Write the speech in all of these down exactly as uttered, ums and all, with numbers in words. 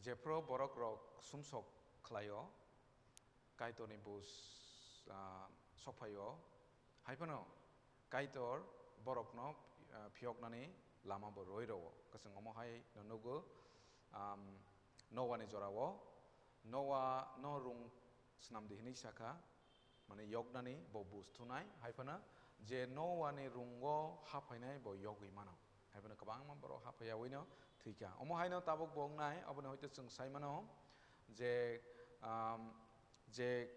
Jephru borok rok sumsok khlaio, Kaitorni bus, ah, sokphaio, hai phano Kaitor borokno, ah, phiyoknani lama bo roi rwo. Kwchwng omo hai no nugo, am, Noani jorao, Noa no rung swnamdi hwnwi sakha, mane yoknani bo bus thunai, hai phano je Noani rungo haphainai bo yogwi mano, hai phano kwbangma borok haphaiyawi no thwikha. Omo hai no tabuk bo wngnai, aboni hoite chwng sai mano je, am, je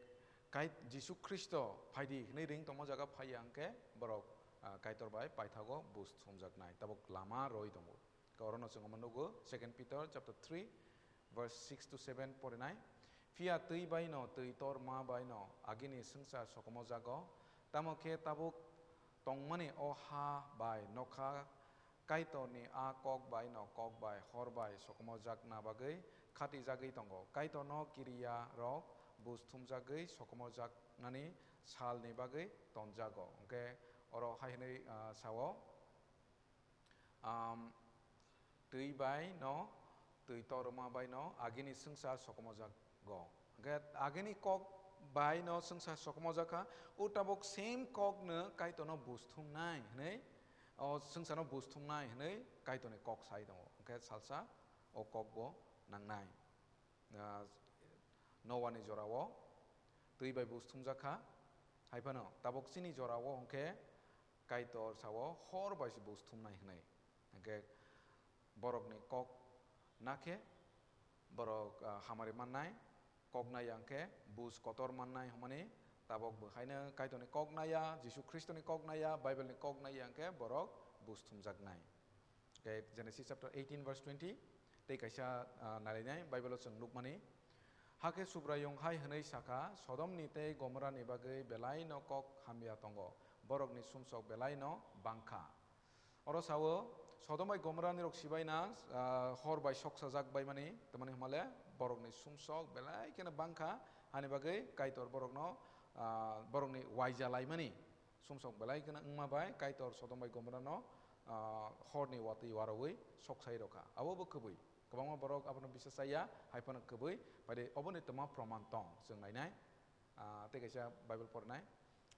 Kai-, Jisu Khristo phaidi hwnwi ring tongma jaga phaiya hwnkhe borok, ah, Kaitor bai paithago bus thumjaknai, tabuk lama roi tongo. Orono chwng omo nugo, Second Peter chapter three, verse six to seven porinai. Phiya twi bai no, twi torma bai no, agini swngchar sokomo jago. Tamo khe tabuk tongmani o ha bai nokha Kaitorni a kok bai no, kok bai, hor bai sokomo jakna bagwi khati jagwi tongo. Kaitorno kiriya rok bus thumjagwi sokomo jaknani salni bagwi tonjago. Hwnkhe oro hai hwnwi, ah, sao, Am, twi bai no, twi torma bai no, agini swngchar sokomo jago. Hwnkhe agini kok bai no swngchar sokomo jakha, o tabuk same kok no Kaitor no bus thumnai hwnwi, o swngchar no bus thumnai hwnwi Kaitor ni kok sai tongo. Hwnkhe salsa o kok bo nangnai. Ah, Noani jorao twi bai bus thumjakha, hai phano tabuk chini jorao hwnkhe Kaitor sao hor bai se bus thumnai hwnwi. Hwnkhe borokni kok nakhe borok, ah, hamari mannai, kok naiya hwnkhe bus kotor mannai hwnmani tabuk bo haino Kaitorni kok naiya, Jisu Khristoni kok naiya, Bible ni kok naiya hwnkhe borok bus thumjaknai. Khe Genesis chapter eighteen verse twenty, tei kaisa, ah, nalainai Bible-o chwng nukmani. Hakhe Subraiyung hai hwnwi sakha, Sodomni tei Gomorani bagwi belaino kok hamya tongo, borokni sumsok belaino bangkha. Oro sao, Sodom bai Gomorani rok sibaina, ah, hor bai soksajak baimani, tamani hwnmale borokni sumsok belai kheno bangkha, hani bagwi Kaitor borokno, ah, borokni waija laimani. Sumsok belai kheno wngma bai Kaitor Sodom bai Gomorano, ah, horni watwi waraui soksai rokha. Abo bo kwbwi. Kwbangma borok abono bisa chaya, hai phano kwbwi. Bai de oboni twma proman tong, chwng nainai. Ah, tei kaisa Bible porinai.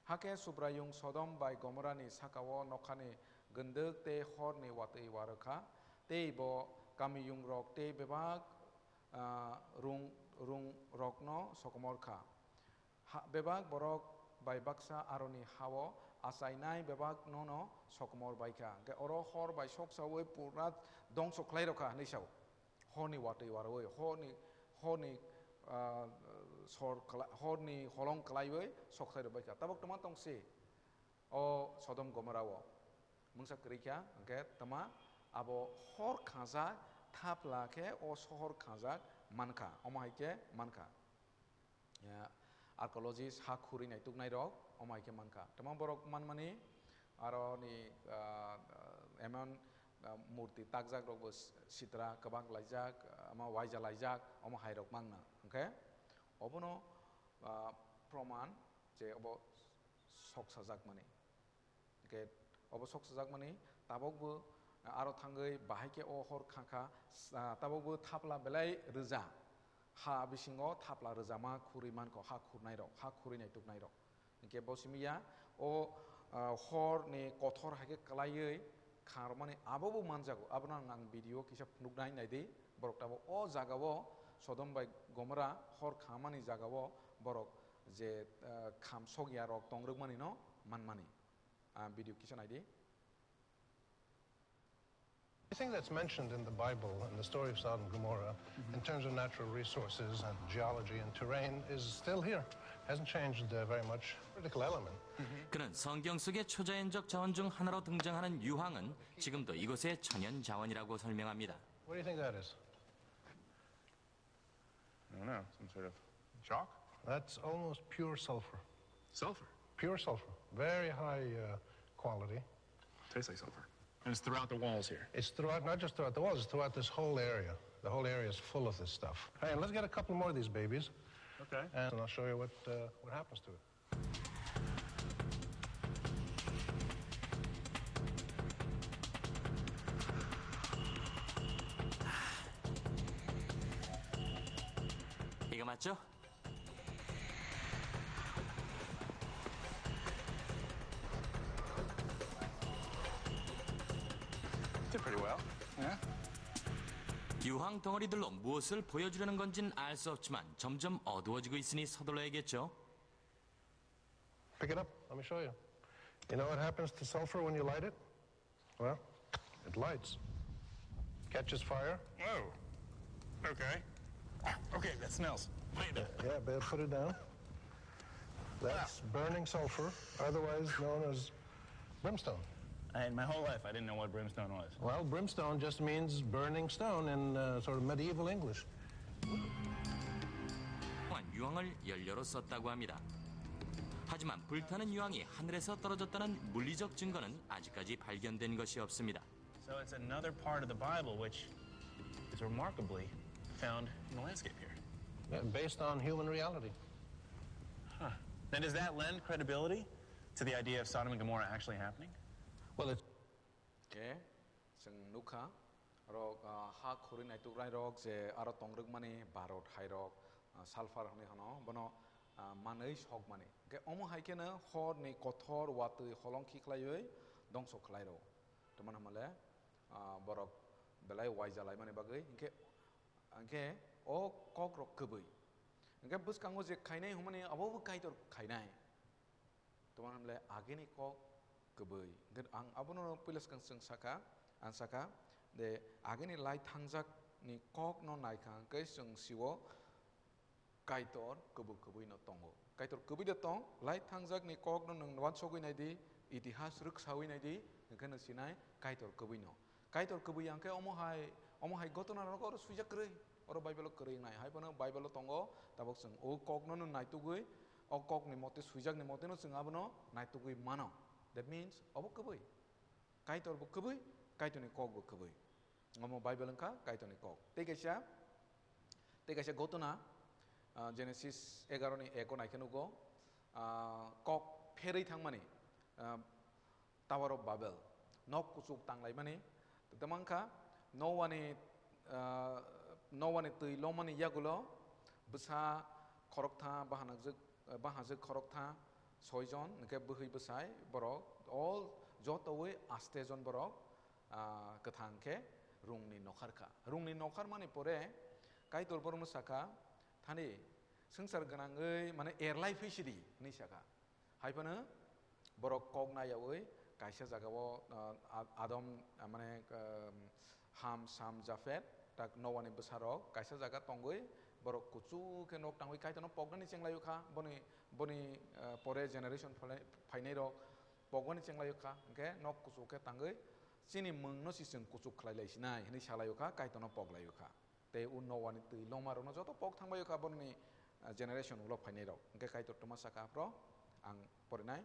Hakhe Subraiyung Sodom bai Gomorani sakao nokhani gwndwk tei horni watwi warwkha, tei bo kamiyungrok tei bebak, ah, rung, rungrokno sokomorkha. Ha, bebak borok bai baksa aroni ha-o achainai bebak nono sokomor bai kha. Hwnkhe oro hor bai soksaui pura dongso khlai rw kha hwnwi sao. Horni watwi warwi, horni, horni, ah, sor kla-, horni holong klaiwi sokthai rw bai kha. Tabuk twma tong si o Sodom Gomora o mungsa kwrwi kha, hwnkhe twma abo hor khajak thapla khe o sohor khajak man kha, omo hai khe man kha. Ya, archaeologist ha khurwi naituknai rok, omo hai khe mankha. Tamo borok manmani, aro ni, ah, emon, ah, murti takjak rokbo s-, sitra kwbang laijak, ah, ama waija laijak, omo hai rok mangna. Hwnkhe obono, ah, proman je obo sok sajakmani. Hwnkhe obo sok sajakmani tabokbo aro thangwi bahai khe o hor kha kha, sa-, tabokbo thapla belai rwja ha bisingo thapla rwjama khurwi mankho ha khurnairok, ha khurwi naituknairok. Hwnkhe bo simi ya o, ah, horni kothor hai khe kwlaiwi kha rwmani abobo manjago. Abono ang, ang video kisa phunuknai naidi. Borok tabok o jagao Sodom bai Gomora hor khamani jagao borok je, ah, kham sok ya rok tong rwkmani no manmani. Ah, video kisa naidi. Everything that's mentioned in the Bible, in the story of Sodom and Gomorrah, in terms of natural resources and geology and terrain, is still here. Hasn't changed, uh, very much. Critical element. 그는 성경 속의 초자연적 자원 중 하나로 등장하는 유황은 지금도 이곳의 천연 자원이라고 설명합니다. What do you think that is? I don't know, some sort of chalk? That's almost pure sulfur. Sulfur? Pure sulfur. Very high, uh, quality. Tastes like sulfur. And it's throughout the walls here? It's throughout, not just throughout the walls, it's throughout this whole area. The whole area is full of this stuff. Hey, let's get a couple more of these babies. Okay. And I'll show you what, uh, what happens to it. Acho. Did pretty well. Yeah. 유황 덩어리들로 무엇을 보여주려는 건진 알 수 없지만 점점 어두워지고 있으니 서둘러야겠죠. Pick it up. Let me show you. You know what happens to sulfur when you light it? Well, it lights. Catches fire. Oh. Okay. Okay, that smells. Wait a minute. Yeah, better put it down. That's burning sulfur, otherwise known as brimstone. And my whole life, I didn't know what brimstone was. Well, brimstone just means burning stone in uh, sort of medieval English. 또한 유황을 연료로 썼다고 합니다. 하지만 불타는 유황이 하늘에서 떨어졌다는 물리적 증거는 아직까지 발견된 것이 없습니다. So it's another part of the Bible which is remarkably found in the landscape here. Yeah, based on human reality. Then does that lend credibility to the idea of Sodom and Gomorrah actually happening? Well, it's Ke, chwng nukha, rok ah, ha khuri naitukrai rok je aro tongrwkmani barot hai rok ah, sulfur hwnwi hano bono ah, manwi sokmani. Ke omo hai kheno hor ni kothor watwi holong khikhlaiwi dongso khlai rw. Tamani hwnmale ah, borok belai waija laimani bagwi hinkhe hinkhe o kok rok kwbwi. Hinkhe bwskango je khainai hwnmani abo bo Kaitor khainai. Tomar hwnle agini kok kwbwi. Hwnkhe ang abono puila swkang chwng sakha, ang sakha de agini lai thangjak ni kok no naikha hwnkhe chwng sio Kaitor kwbwi kwbwi no tongo. Kaitor kwbwi de tong, lai thangjak ni kok no nwng wansogwi nai di, itihas rwksawi nai di, hwnkhe nwng sinai Kaitor kwbwi no. Kaitor kwbwi yang khe omo hai, omo hai gotona rok oro swijak kwrwi, oro Bible o kwrwi wngnai. Hai phano Bible o tongo, tabok chwng o kok no nw naitugwi, o kok ni mote swijak ni mote no chwng abono naitugwi mano. That means obo kwbwi. Kaitor bo kwbwi, Kaitor ni kok bo kwbwi. Omo Bible wngkha Kaitor ni kok. Tei kaisa, tei kaisa gotona, ah, Genesis egaro ni eko naikhe nugo, ah, kok pherwi thangmani, ah, Tower of Babel, nok kuchuk tanglaimani. Tamo wngkha Noani, ah, Noani twi lomani yagulo bwsa khoroktham, bahanajwk, bahajwk khoroktham, soijon, hwnkhe bwhwi bwsai borok, all jotowi aste jon borok, ah, kwthang khe rungni nokhar kha. Rungni nokhar mani pore Kaitor borokno sakha, "Thani swngchar gwnangwi mane erlai phi sidi," hwnwi sakha. Hai phano borok kok nayawi kaisa jagao, ah, Ad-, Adam, ah, mane, ah, Ham, Sam, Japhet, tak Noani bwsarok kaisa jaga tongwi borok kuchuk khe nok tangwi Kaitorno poknani chenglaio kha. Boni, boni, ah, pore generation phalai-, phainairok poknani chenglaio kha. Hwnkhe nok kuchuk khe tangwi chini mungno si chwng kuchuk khlai lai sinai hwnwi salaio kha, Kaitorno poklaio kha. Tei o Noani twi loma rokno joto pok thangbai kha borokni, ah, generation ulo phainai rok. Hwnkhe Kaitor twma sakha aphro ang porinai.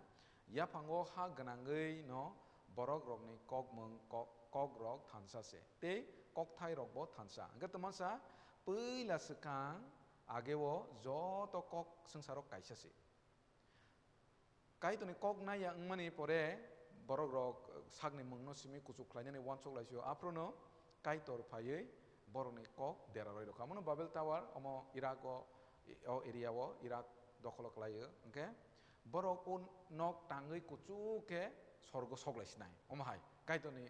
Yaphango ha gwnangwi no borok rokni kokmung kok, kok rok thansa se. Tei kokthai rok bo thansa. Hwnkhe twma sa puila swkang ageo joto kok swngsa rok kaisa se. Kaitorni kok naiya wngmani pore borok rok sakni mungno simi kuchuk khlainani uansuk laisio, aphrono Kaitor phaiwi borokni kok dera roi rokha. Omono Babel Tower, omo Iraq o, o area o, Iraq dokholo khlaio. Hwnkhe borok o nok tangwi kuchuk khe sorgo sok lai sinai. Omo hai Kaitorni,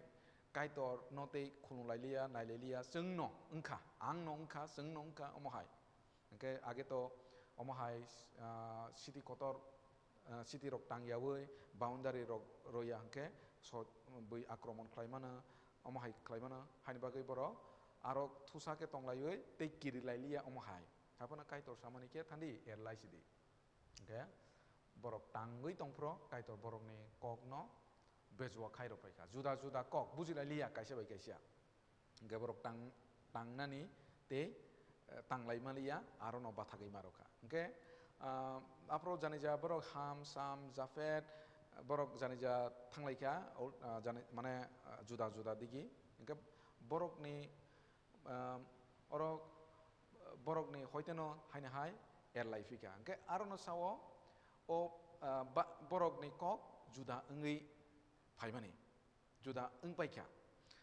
Kaitor no tei khulum lai liya, nai lai liya, chwng no wngkha, ang no wngkha, chwng no wngkha, omo hai. Hwnkhe age to omo hai, ah, city kotor, ah, city rok tang yawi boundary rok roya hwnkhe so bui akromon khlai mano, omo hai khlai mano, haini bagwi borok aro thusa khe tong laiwi tei kiri lai liya omo hai. Haphano Kaitor samani khe thandi er lai sidi. Hwnkhe borok tangwi tongphro Kaitor borokni kokno bejua khai rw phaikha. Juda juda kok buji lai liya kaisa bai kaisa. Hwnkhe borok tang-, tangnani tei, eh, tanglai maliya, arono bathagwi ma rwkha. Hwnkhe, ah, aphro janija borok Ham, Sam, Japhet, borok janija thanglaikha, ol-, ah, jani-, mane, ah, juda juda digi. Hwnkhe borokni, ah, oro, ah, borokni hoiteno haino hai erlai phikha. Hwnkhe arono sao o, ah, ba-, borokni kok juda wngwi phaimani. Juda wng paikha.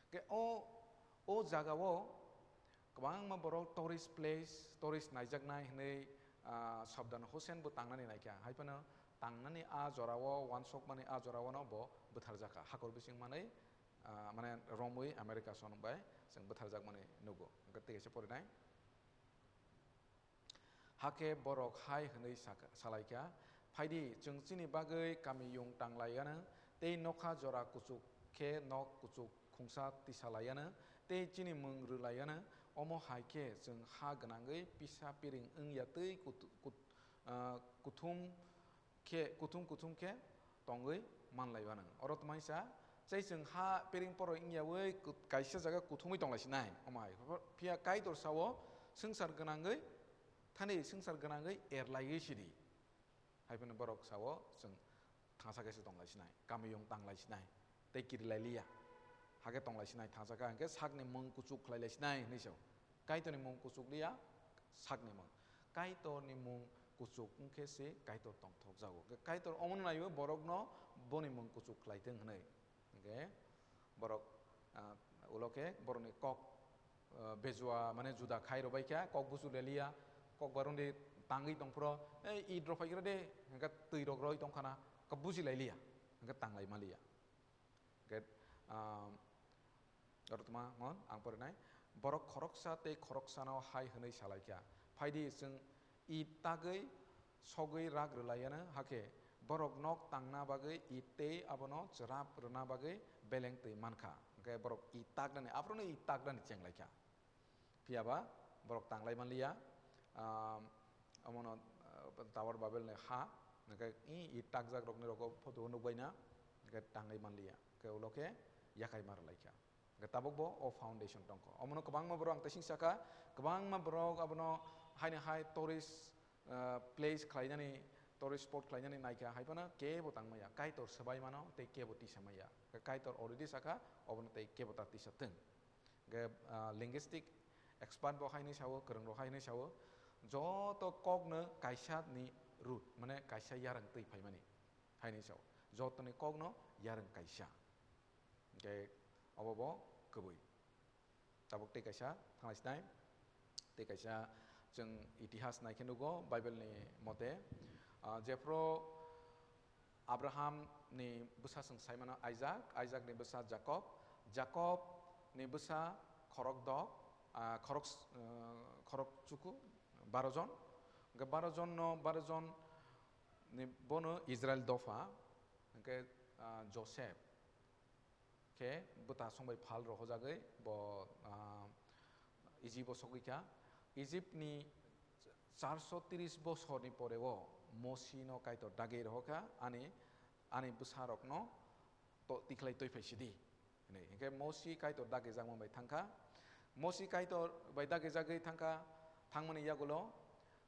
Khe o, o jagao Kwbangma borok tourist place, tourist naijaknai hwnwi, ah, Sabdam Hussain bo tangnani naikha. Hai phano tangnani a jorao, uansukmani a jorao no bo bwtharjakha. Hakor bising manwi, ah, mane romwi America son bai chwng bwtharjakmani nugo. Hwnkhe tei kaisa porinai. Hakhe borok hai hwnwi saka-, salaikha, "Phaidi, chwng chini bagwi kamiyung tanglaianw, tei nokha jora kuchuk khe nok kuchuk khungsa tisalaianw, tei chini mung rwlaianw, omo hai khe chwng ha gwnangwi pisa piring wngya tei kut-, kut-, ah, kuthum khe, kuthum kuthum khe tongwi manlaianw." Oro tmaisa, chai chwng ha piring poroi wngyawi kut-, kaisa jaga kuthumwi tonglaisinai, omo hai. Phiya Kaitor sao, "Swngchar gwnangwi, thani swngchar gwnangwi erlaiwi sidi." Hai phano borok sao, "Chwng thangsa khe se tonglaisinai, kamiyung tanglaisinai, tei kirilai liya. Hakhe tonglaisinai thangsa kha, hwnkhe sakni mung kuchuk khlailaisinai," hwnwi sao. Kaitorni mung kuchuk liya, sakni mung. Kaitorni mung kuchuk wngkhe se Kaitor tongthokjago. Kaitor omono naiwi borokno boni mung kuchuk khlaithwng hwnwi. Hwnkhe borok, ah, ulo khe borokni kok, ah, bejua mane juda khai rwbaikha, kok busu leliya, kok barundi tangwi tongphuru, "Ei, it rok phaigra de," hwnkhe twi rok roi tongkhana, kok bujilailiya, hwnkhe tanglai maliya. Hwnkhe, ah, oro tma hwn ang porinai, borok khoroksa tei khoroksano hai hwnwi salaikha, "Phaidi, chwng it tagwi sogwi rak rwlaianw, hakhe borok nok tangna bagwi it tei abono chwrap rwna bagwi beleng twi mankha." Hwnkhe borok it taknani, aphuru it taknani chenglaikha. Phiyaba borok tanglai manliya, ah, omono, ah, Tower Babel ni ha, hwnkhe i, i takjak rokni rogo photo o nukbaina, hwnkhe tanglai manliya, hwnkhe ulo khe yakai ma rwlaikha. Hwnkhe tabukbo o foundation tongkho. Omono kwbangma borok ang tesing saka, kwbangma borok abono haino hai tourist, ah, place khlainani, tourist spot khlainani naikha, hai phano kebo tangmaya, Kaitor swbai mano tei kebo tisa maya. Kaitor already saka, obono tei kebo ta tisa thwng. Hwnkhe, ah, linguistic expert bo haino sao, kwrwng rok haino sao, joto kokno kaisa ni root, mane kaisa yarwng twi phaimani, haino sao, jotoni kokno yarwng kaisa. Hwnkhe obo bo kwbwi. Tabuk tei kaisa thanglaisinai, tei kaisa chwng itihas naikhe nugo Bible ni mote, ah, jephru Abraham ni bwsa chwng sai mano Isaac, Isaac ni bwsa Jacob, Jacob ni bwsa khorok dok, ah, khorok, ah, khorok chuku, baro jon. Hwnkhe baro jon no, baro jon ni bono Israel dopha, hwnkhe, ah, Joseph khe bwta songbai phal rohojagwi bo, ah, Egypt o sogwi kha. Egypt ni charso tris bosorni pore o Mosi no Kaitor dagi rohokha, ani, ani bwsa rokno to-, tikhlai twi phai sidi hwnwi. Hwnkhe Mosi Kaitor dagi jakma bai thangkha. Mosi Kaitor bai dagi jagwi thangkha, thangmani yagulo,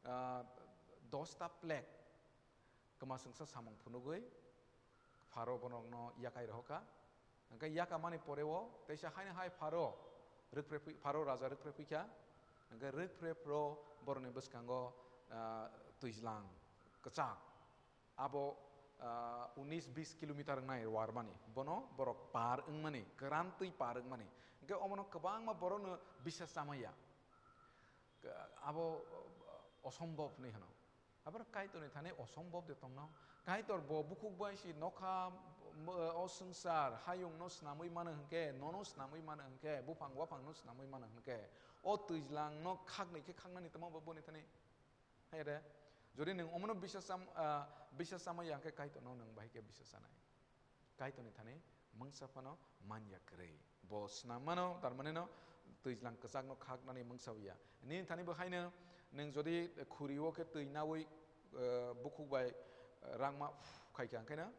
ah, dosta plague kwmaswngsa samung phunugwi Pharo bono yakai rohokha. Hwnkhe yakamani pore o teisa haino hai Pharo rwkpre phui-, Pharo raja rwkpre phuikha. Hwnkhe rwkpre phro borokni bwskango, ah, twijlang kwchak. Abo, ah, unis bis kilometer wngnai warmani. Bono borok par wngmani, kwran twi par wngmani. Hwnkhe omono kwbangma borokno bisas chamaya. Ka-, abo, ah, osombobni hwno. Abo Kaitorni thani osombob de tongno. Kaitor bo bukhuk bai si nokha, m-, o swngchar, hayungno snamwi mano hwnkhe, nono snamwi mano hwnkhe, buphang waphangno snamwi mano hwnkhe, o twijlangno khaknwi khe khaknani tamo bo boni thani. Hai de, jodi nwng omono bisas cham-, ah, bisas chamaya hwnkhe Kaitorno nwng bahai khe bisas chanai. Kaitorni thani mungsa phano manya kwrwi. Bo snam mano, tar mane no twijlang kwchakno khaknani mungsa ya. Nini thani bo haino nwng jodi khuri o khe twi nawi, eh, bukhuk bai, eh, rangma khai kha, hwnkhe no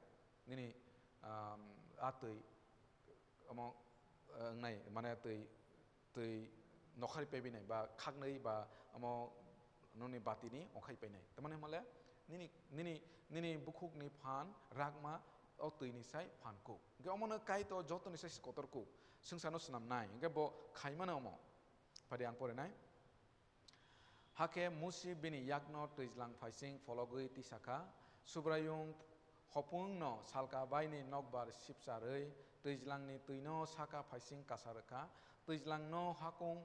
nini, um, a twi omo, eh, wngnai, mane twi twi nokhari pebinai ba khaknwi ba omo nini batini okhai painai. Tamani hwnmale nini, nini, nini bukhukni phan rakma o twini sai phan kuk. Hwnkhe omono Kaitor jotoni sai kotor kuk. Swngcharno snamnai. Hwnkhe bo khaimano omo. Phadi ang porinai. Hakhe Musi bini yakno twijlang phaising phologwi tisakha, Subraiyung hopungno salka baini nokbar sipcharwi twijlangni twino saka phaising kasa rwkha, twijlangno hakung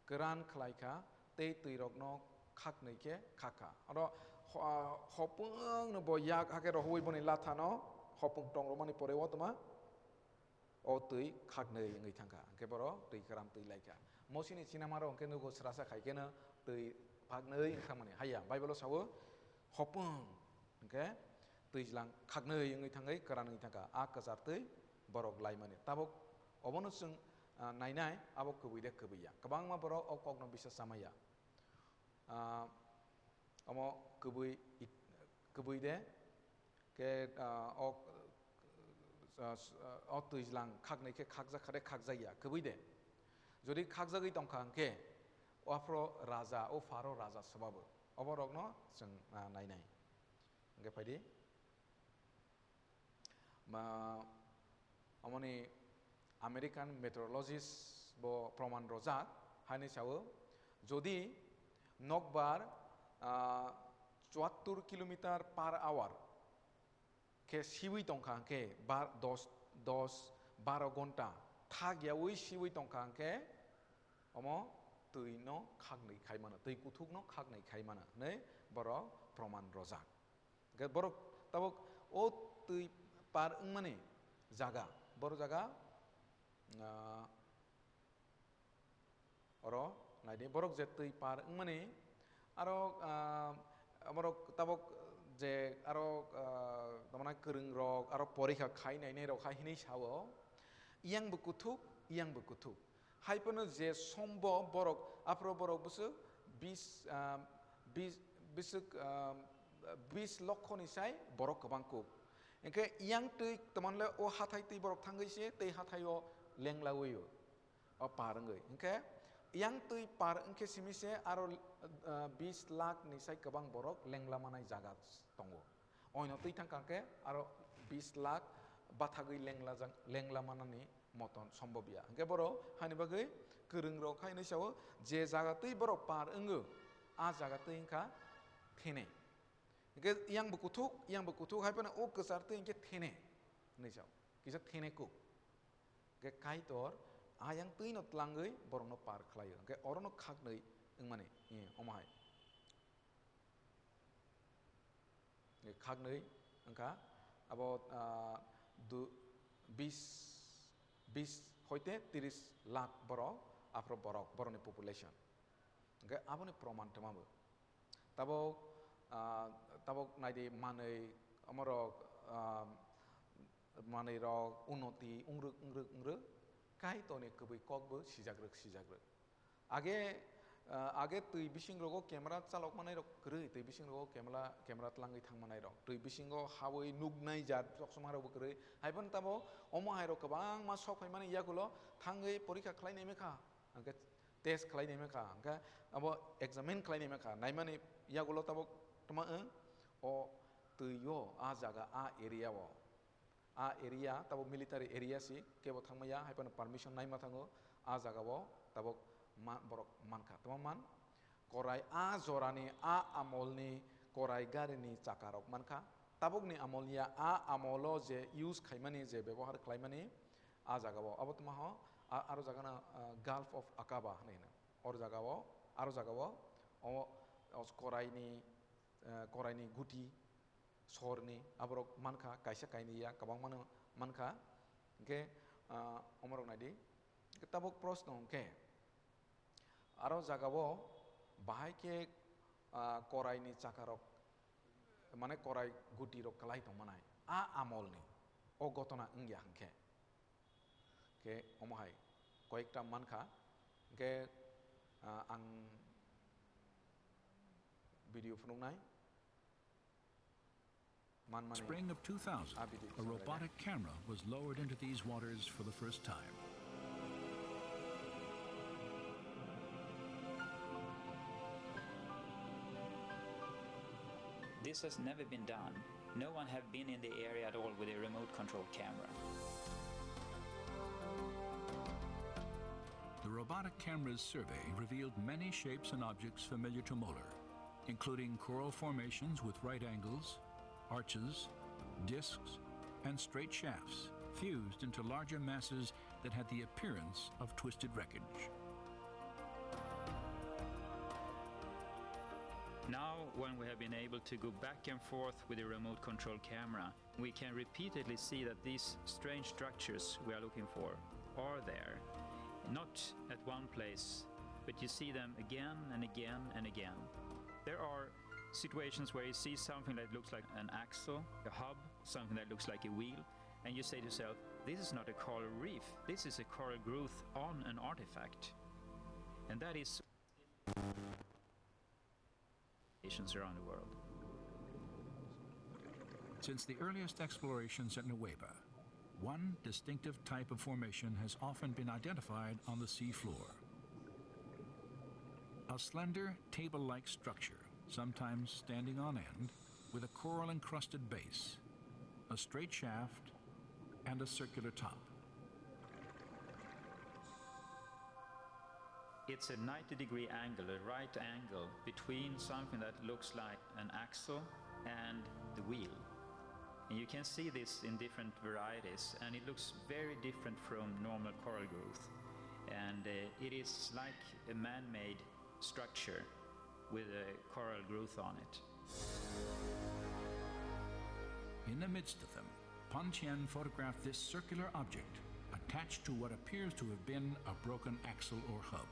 kwran khlai kha, tei twirokno khaknwi khe khak kha. Oro ho-, ah, hopung no bo yak hakhe rohoi boni lathano hopung tong rwmani pore o tma o twi khaknwi wngwi thang kha. Hwnkhe boro twi kwran twi lai kha. Mosini sinamaro hwnkhe nugo srasa khai kheno twi phaknwi wngkha mani. Haiya, Bible-o sao, hopung hwnkhe twijlang khaknwi wngwi thangwi kwran wngwi thang kha. A kwchar twi borok laimani. Tabuk obono chwng, ah, nainai, abo kwbwi de kwbwi ya. Kwbangma borok o kokno bisa chamaya. Ah, omo kwbwi it-, kwbwi de, khe, ah, o, ah, o twijlang khaknwi khe khakjak kha de khakjak ya, kwbwi de. Jodi khakjagwi tong kha hwnkhe, o aphro raja, o pharo raja swbabo. Oborokno chwng, ah, nainai. Hwnkhe phaidi. Ma, amoni American meteorologist bo proman rojak, haini sao, jodi nokbar, ah, chuattur kilometer per hour khe siwi tongkha hwnkhe bar-, dos, dos, baro gonta thak yaui siwi tongkha hwnkhe omo twi no khaknwi khai mano, twi kuthuk no khaknwi khai mano hwnwi borok proman rojak. Hwnkhe borok tabuk o twi par wngmani jaga, borok jaga, ah, oro naidi, borok je twi par wngmani, aro, ah, borok tabuk je aro, ah, tamana kwrwng rok, aro porikha khai nainai rok hai hinwi sao, yang bo kuthuk, yang bo kuthuk. Hai phano je sombo borok, aphro borok bwswk bis, ah, bis, bwswk, ah, bis lokho ni sai borok kwbang kuk. Hwnkhe yang twi tongmanle o hathai twi borok thangwi se tei hathai o lenglawi o, o par wngwi. Hwnkhe yang twi par wngkhe simi se aro, ah, bis lakh ni sai kwbang borok lengla manai jaga tongo. Oino twi thang kha khe aro bis lakh bathagwi lenglajak, lengla manani moton sombob ya. Hwnkhe borok haini bagwi kwrwng rok haino sao je jaga twi borok par wngo, a jaga twi wngkha thene. Hwnkhe yang bo kuthuk, yang bo kuthuk hai phano o kwchar twi hwnkhe thene hinwi sao. Kisa thene kuk. Hwnkhe Kaitor ayang twi no tlangwi borokno par khlaio. Hwnkhe orono khaknwi wngmani, eh, omo hai. Khaknwi wngkha abo, ah, du-, bis, bis hoite tiris lakh borok, aphro borok, borokni population. Hwnkhe aboni proman twma bo. Tabuk, ah, tabuk naidi manwi omorok, ah, manwi rok unnoti wngrwk, wngrwk, wngrwk, Kaitorni kwbwi kokbo sijakrwk, sijakrwk. Age, ah, age twi bising rogo camera chalok manai rok kwrwi, twi bising rogo camera, camera tlangwi thang manai rok. Twi bisingo hawi nuknai jat chokchoma rokbo kwrwi. Hai phano tamo omo hai rok kwbangma sok phaimani yagulo thangwi porikha khlai nai mekha. Hwnkhe test khlai nai mekha. Hwnkhe abo examine khlai nai mekha. Naimani yagulo tabuk tma wng o twi o a jaga a area o. A area, tabuk military area si, kebo thangmaya, hai phano permission naima thango, a jaga o tabuk ma-, borok mankha. Tamo man, korai a jorani, a amolni korai garini chaka rok mankha. Tabukni amol ya, a amolo je use khaimani, je bebohar khlaimani, a jaga o. Abo tma ho, a-, aro jaga no, ah, Gulf of Aqaba hinwi hino. Oro jaga o, aro jaga o, o, o koraini, ah, koraini guti, sorni, aborok mankha, kaisa kainwi ya, kwbangmano mankha. Hwnkhe, ah, omorok naidi. Hwnkhe tabuk proshno hwnkhe, aro jagao bahai khe, ah, koraini chakarok, mane korai gutirok kwlai tongmanai. A amolni, o gotona wngya hwnkhe. Khe omo hai koyekta mankha. Hwnkhe, ah, ang video phunuknai. Spring of two thousand, a robotic camera was lowered into these waters for the first time. This has never been done. No one have been in the area at all with a remote control camera. The robotic camera's survey revealed many shapes and objects familiar to Moeller, including coral formations with right angles, arches, discs, and straight shafts fused into larger masses that had the appearance of twisted wreckage. Now, when we have been able to go back and forth with the remote control camera, we can repeatedly see that these strange structures we are looking for are there. Not at one place, but you see them again and again and again. There are situations where you see something that looks like an axle, a hub, something that looks like a wheel, and you say to yourself, "This is not a coral reef, this is a coral growth on an artifact." And that is nations around the world. Since the earliest explorations at Nuweiba, one distinctive type of formation has often been identified on the seafloor. A slender, table-like structure, sometimes standing on end, with a coral-encrusted base, a straight shaft, and a circular top. It's a ninety degree angle, a right angle between something that looks like an axle and the wheel. And you can see this in different varieties, and it looks very different from normal coral growth. And uh, it is like a man-made structure with a coral growth on it. In the midst of them, Pan Tien photographed this circular object attached to what appears to have been a broken axle or hub.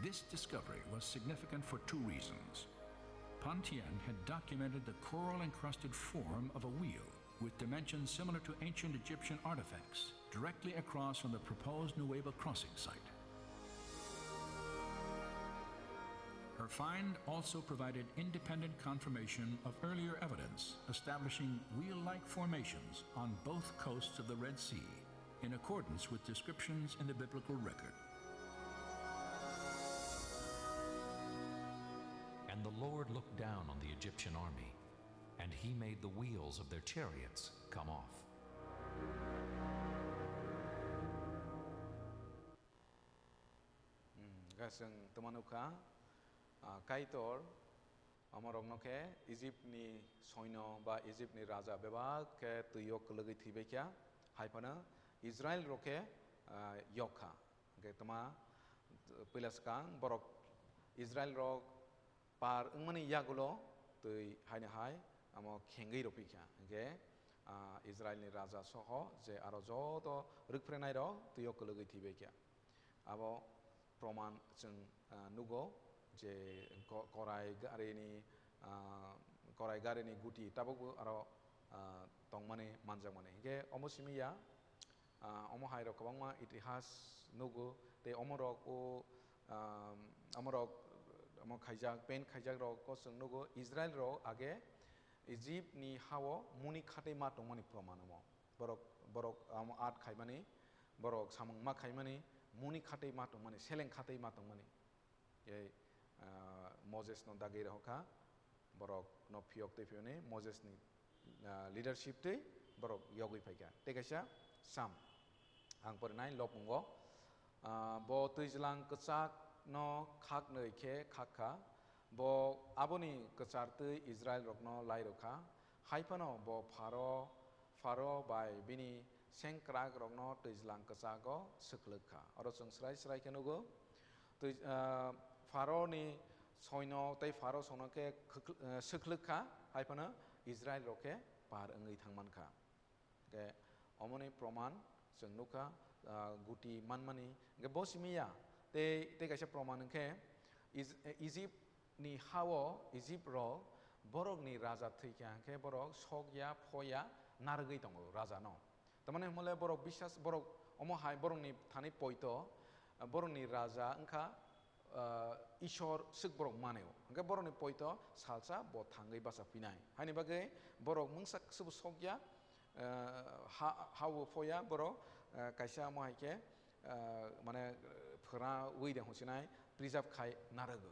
This discovery was significant for two reasons. Pan Tien had documented the coral-encrusted form of a wheel with dimensions similar to ancient Egyptian artifacts directly across from the proposed Nuweiba crossing site. Her find also provided independent confirmation of earlier evidence establishing wheel-like formations on both coasts of the Red Sea, in accordance with descriptions in the biblical record. And the Lord looked down on the Egyptian army, and he made the wheels of their chariots come off. Hmm, ga chwng twma nukha, ah, Kaitor omorokno khe Egypt ni soino ba Egypt ni raja bebak khe twi o kwlwgwi thwibai kha, hai phano Israel rok khe, ah, yok kha. Hwnkhe twma, puila swkang borok Israel rok par wngmani yagulo twi haino hai amo khengwi rwphi kha. Hwnkhe, ah, Israel ni raja soho je aro joto rwkphrenai rok twi o kwlwgwi thwibai kha. Abo proman chwng, ah, nugo je ko-, korai garini, ah, korai garini guti tabukbo aro, ah, tongmani manjakmani. Hwnkhe omo simi ya, ah, omo hai rok kwbangma itihas nugo tei omo rok o, ah, omo rok omo khaijak, paint khaijak rok o chwng nugo Israel rok age Egypt ni ha o muni khatwi ma tongmani proman omo. Borok, borok amo art khaimani, borok samung ma khaimani, muni khatwi ma tongmani, seleng khatwi ma tongmani. Ei, ah, Moses no dagwi rohor kha, borok no phiyok twi phiyoni Moses ni, ah, leadership twi borok yogwi phaikha. Tei kaisa Sam, ang porinai lopmungo, ah, bo twijlang kwchak no khaknwi khe khak kha, bo aboni kwchar twi Israel rokno lai rw kha. Hai phano bo Pharo, Pharo bai bini sengkrakrokno twijlang kwchago swkhlwk kha. Oro chwng srai srai khe nugo, twi-, ah, Pharoni soino tei Pharo soino khe khwkhl-, ah, swkhlwk kha, hai phano Israel rok khe par wngwi thang man kha. Hwnkhe omoni proman chwng nukha, ah, guti manmani. Hwnkhe bo simi ya tei, tei kaisa proman hwnkhe Is-, Egypt ni ha-o Egypt rok borokni raja thwi kha hwnkhe borok sok ya, pho ya, narwgwi tongo raja no. Tamani hwnmale borok biswas, borok omo hai borokni thani poito, borokni raja wngkha, ah, Ishwar swk borok mani o. Hwnkhe borokni poito salsa bo thangwi bacha phinai. Haini bagwi borok mungsa swbo sok ya, ah, ha, ha-o pho ya borok, ah, kaisa omo hai khe, ah, mane, ah, phwrangwi de hwnsinai preserve khai narwgo.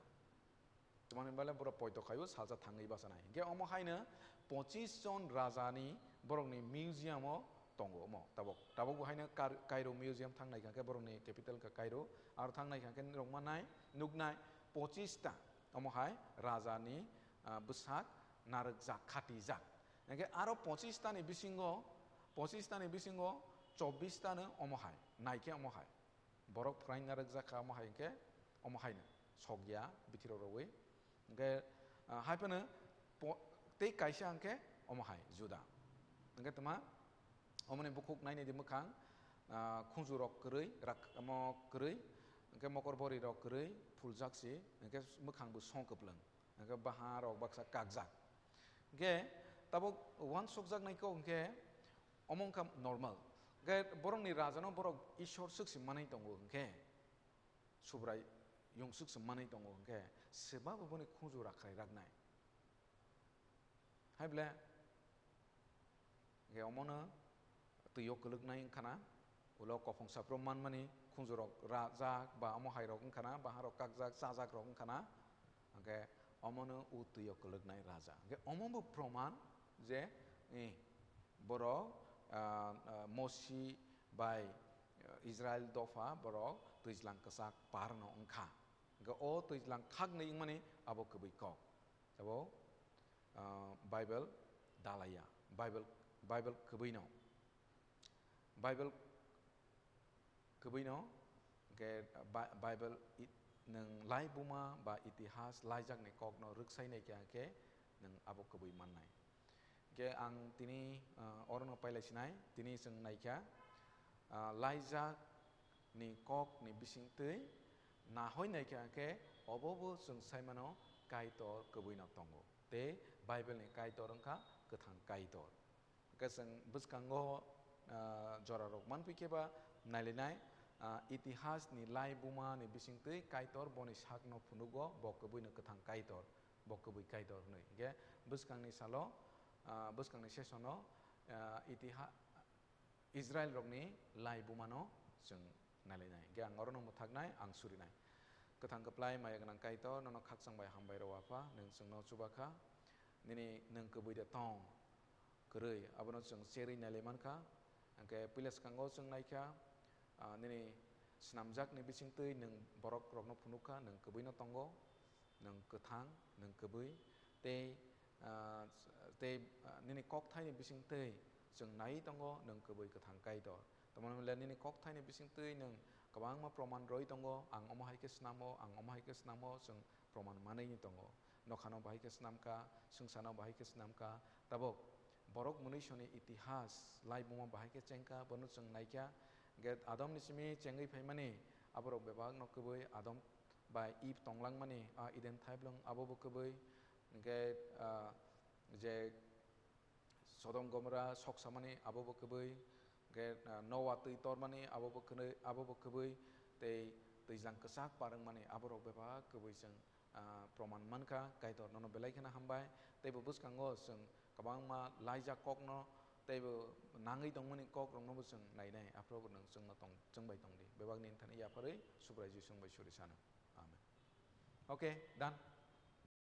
Tamani bale borok poito khaio salsa thangwi bachanai. Hwnkhe omo haino pochis jon rajani borokni museum o tongo omo tabuk. Tabuk bo haino Kar-, Cairo museum thang nai kha khe borokni capital kha Cairo. Aro thang nai kha khe norok manai, nuknai pochis ta omo hai rajani, ah, bwsak narwkjak, khatijak. Hwnkhe aro pochis ta ni bisingo, pochis ta ni bisingo chobbish ta no omo hai, nai khe omo hai. Borok phwraina rwkjak kha omo hai hwnkhe, omo haino. sokya bithirok rogwi. Hwnkhe, ah, hai phano po-, tei kaisa hwnkhe omo hai Juda. Hwnkhe tma, omoni bukhuk nainai di mwkhang, ah, khunju rok kwrwi, rak-, omo kwrwi, hwnkhe mokor bori rok kwrwi, phuljak si, hwnkhe mwkhang bo song kwplwng, hwnkhe baha rok baksa kakjak. Hwnkhe tabuk uansukjaknai kok hwnkhe omo wngkha normal. Hwnkhe borokni rajano borok Ishwar swk si manwi tongo hwnkhe, Subrai yungsuk se manwi tongo hwnkhe, swbabo boni khunju rakhrai raknai. Hai ble, hwnkhe omono twi o kwlwknai wngkhana, ulo kophong saphro manmani khunju rok rajak ba omo hai rok wngkhana, baha rok kakjak, chajak rok wngkhana, hwnkhe omono o twi o kwlwknai raja. Hwnkhe omo bo proman je, eh, borok, ah, ah, Mosi bai, ah, Israel dopha borok twijlang kwchak par no wngkha. Hwnkhe o twijlang khaknwi wngmani abo kwbwi kok. Abo, ah, Bible dalaiya, Bible, Bible kwbwi no. Bible kwbwi no, hwnkhe Ba-, Bible i-, nwng laibuma ba itihas laijakni kokno rwksai naikha hwnkhe nwng abo kwbwi mannai. Hwnkhe ang tini, ah, orono pailai sinai, tini chwng naikha, ah, laijakni kokni bisingtwi nahoi naikha hwnkhe obo bo chwng saimano Kaitor kwbwino tongo. Tei Bible ni Kaitor wngkha kwthang Kaitor. Hwnkhe chwng bwskango, ah, jorarok manphi khe ba nailainai, ah, itihas ni laibuma ni bisingtwi Kaitor boni sakno phunugo, bo kwbwino kwthang Kaitor, bo kwbwi Kaitor hwnwi. Hwnkhe bwskangni salo, ah, bwskangni session o, ah, itiha-, Israel rokni laibuma no chwng nailainai. Hwnkhe ang orono mwthaknai, ang surinai. Kwthang kwplai maya gwnang Kaitor, nono khakchang bai hambai rw Apha, nwng chwngno chubakha. Nini nwng kwbwi de tong, kwrwi, abono chwng cherwi nailai mankha. Hwnkhe puila swkango chwng naikha, ah, nini snamjakni bisingtwi nwng borok rokno phunukha, nwng kwbwino tongo, nwng kwthang, nwng kwbwi, tei, ah, tei, ah, nini kokthaini bisingtwi chwng naiwi tongo, nwng kwbwi kwthang Kaitor. Tamoni hwnle nini kokthaini bisingtwi nwng kwbangma proman rwi tongo, ang omo hai khe snamo, ang omo hai khe snamo, chwng proman manwi tongo. Nokhano bahai khe snamkha, swngcharno bahai khe snamkha, tabuk borok mwnwisoni itihas, laibuma bahai khe chengkha, bono chwng naikha. Hwnkhe Adomni simi chengwi phaimani, aborok bebakno kwbwi Adam bai Eve tonglangmani, a Eden thaiblwng abo bo kwbwi. Hwnkhe, ah, je Sodom Gomora soksamani abo bo kwbwi, hwnkhe, ah, Noa twi tormani abo bo kwbwi, abo bo kwbwi, tei twijlang kwchak par wngmani aborok bebak kwbwi chwng, ah, proman mankha. Kaitor nono belai kheno hambai, tei bo bwskango chwng kwbangma laijak kokno tei bo nangwi tongmani kokrokno bo chwng nainai, aphuru bo nwng chwngno tong, chwng bai tong di. Bebakni thani yapharwi Subrai Jisu bai suri sano. Amen. Okay, done.